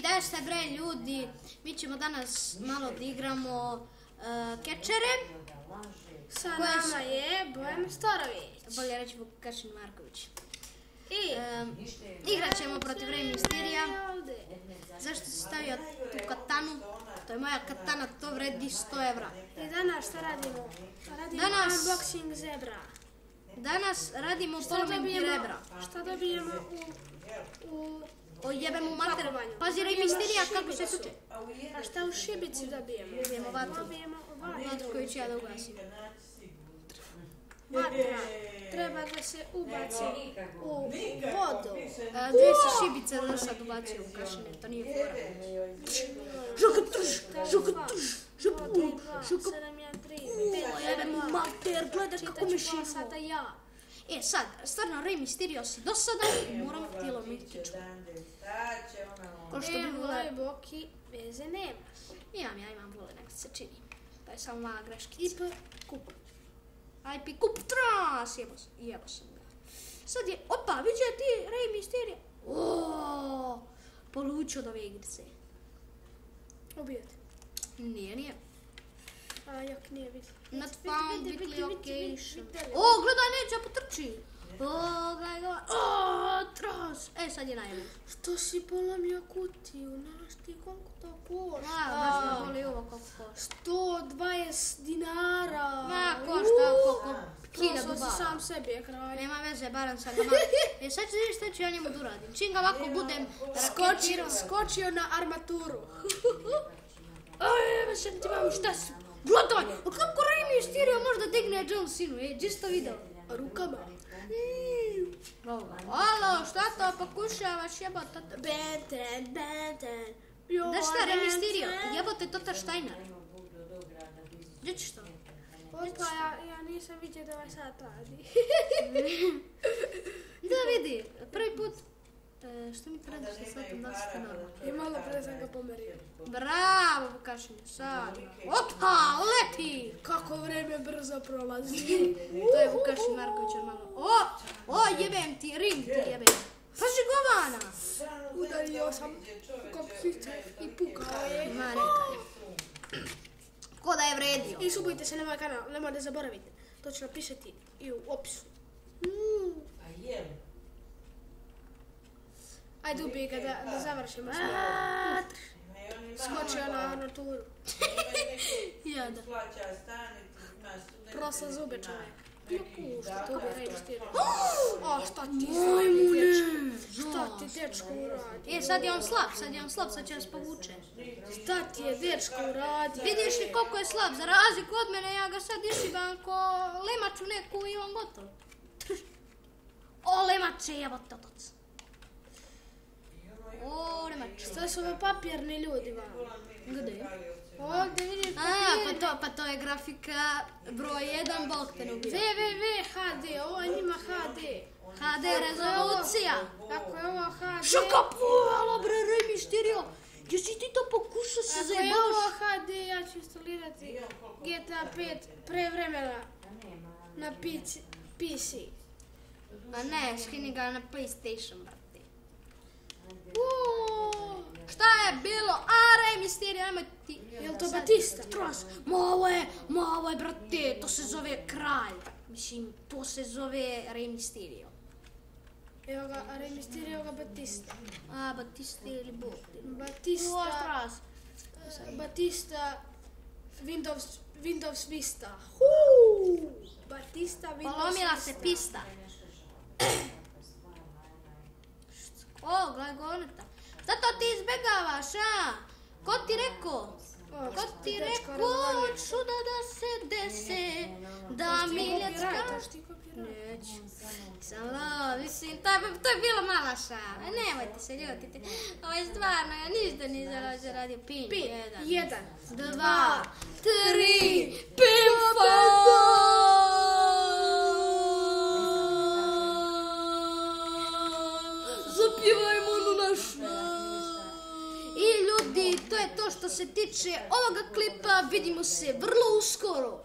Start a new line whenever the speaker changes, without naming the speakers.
gde ste bre ljudi? Mi ćemo danas malo odigramo kečere.
Sa nama je Bojan Storović.
Bolje reći Vukašin Marković. I igrat ćemo protiv Rey Mysteria. Zašto si stavio tu katanu? To je moja katana, to vredi 100 evra.
I danas šta radimo? Radimo unboxing zebra.
Danas radimo polomim rebra.
Šta dobijemo u
Ojebem u mater.
pakovanju?
Pazi Rey Mysteria kako se tuče.
A šta u šibici dobijemo?
Dobijemo vatru.
Dobijemo vatru.
Vatru koju ću ja da ugasim.
Vatra treba da se ubaci u vodu.
Dve se šibice da sad ubacio u kašine, to nije fora.
Jebem u mater, gledaj kako mi šivo. Sada ja.
E sad, stvarno Rey Mysterio si dosadan, moram ti lomiti kiču. Ko što bi vole...
Evo, Boki, veze nema.
Ja imam vole, nek se čini. To je samo mala greškica. Kup. IP kup tras, jebo sam ga. Sad je, opa, vidio ti Rey Mysterio. Oooo, polučio od ove igrice.
Ubio te.
Nije.
A, jok, nije vidio.
Not found weekly location.
Vidjeli.
O, gledaj, neće potrči. O, gledaj. O, tras. E, sad je najbolje.
Što si polomio kutiju? Znaš ti koliko to košta?
Baš me boli ovo koliko košta.
120 dinara.
Ma, košta koliko 1000
Prosao si
bara.
sam sebi kralj.
Nema veze, barem sam ga malo. E, sad ću vidjeti šta ću ja njemu da uradim. Čim ga ovako budem raketirao.
Skočio na armaturu.
Evo sam ti vam šta su. Gledaj, a kako Rey Mysterio može da digne John Cena? E, gdje si to video?
Rukama.
Alo, šta to pokušavaš jebota?
Benten.
Da šta, Rey Mysterio? Jebote Tota Steiner. Gdje ćeš to?
Opa, ja nisam vidio da ovaj sat radi.
Da vidi, prvi put. Što mi radiš sa satom, da si ti normalno?
I malo pre sam ga pomerio.
Bravo, Vukašinje, sad. Opa, leti!
Kako vreme brzo prolazi.
To je Vukašin Marković normalno. O, jebem ti, ring ti jebem. Paži govana!
Udario sam kopsice i pukao je.
Ma rekaj. Ko da je vredio?
I subujte se na moj kanal, nemoj da zaboravite. To ću napisati i u opisu. Ajde ubij ga da završimo sve. Skočio na armaturu.
Jada.
Prosa zube čovjek. Šta to bi Rey Mysterio? O, šta ti Šta ti dečko uradi?
E, sad je on slab, sad će nas povuče.
Šta ti je dečko uradi?
Vidiš li koliko je slab, za razliku od mene, ja ga sad išibam ko lemaču neku i on gotov. O, lemače jebote otac. O, lemače.
Šta su ovo papirni ljudi vam?
Gdje?
Ovdje vidiš
Pa to je grafika broj 1, Bog te ne ubija.
www.hd, ovo je njima HD.
HD rezolucija.
Ako je ovo HD...
Šaka pujala bre, Rey Mysterio. Jesi ti to pokušao se
Ako je ovo
zajebavaš?
HD, ja ću instalirati GTA 5 pre vremena na PC.
Ma ne, skini ga na PlayStation, brate. Šta je bilo? Rey Mysterio, nemoj ti...
Jel to Batista?
Tras, ma ovo je, brate, to se zove kralj. Mislim, to se zove Rey Mysterio.
Evo ga, Rey Mysterio, evo ga Batista.
Batista ili Bog.
Batista, Windows Vista. Batista, Windows
Polomila
Vista.
se pista. O, gledaj goneta. Zato ti izbjegavaš, a? Ko ti rekao? Ko ti rekao, čuda da se dese, da Miljacka... Neću. Samo, mislim, to je bilo mala šala. Nemojte se ljutiti. Ovo je stvarno, ja ništa nisam radio. Pin,
1,
2, 3, zapjevajmo onu našu. I ljudi, to je to što se tiče ovoga klipa. Vidimo se vrlo uskoro.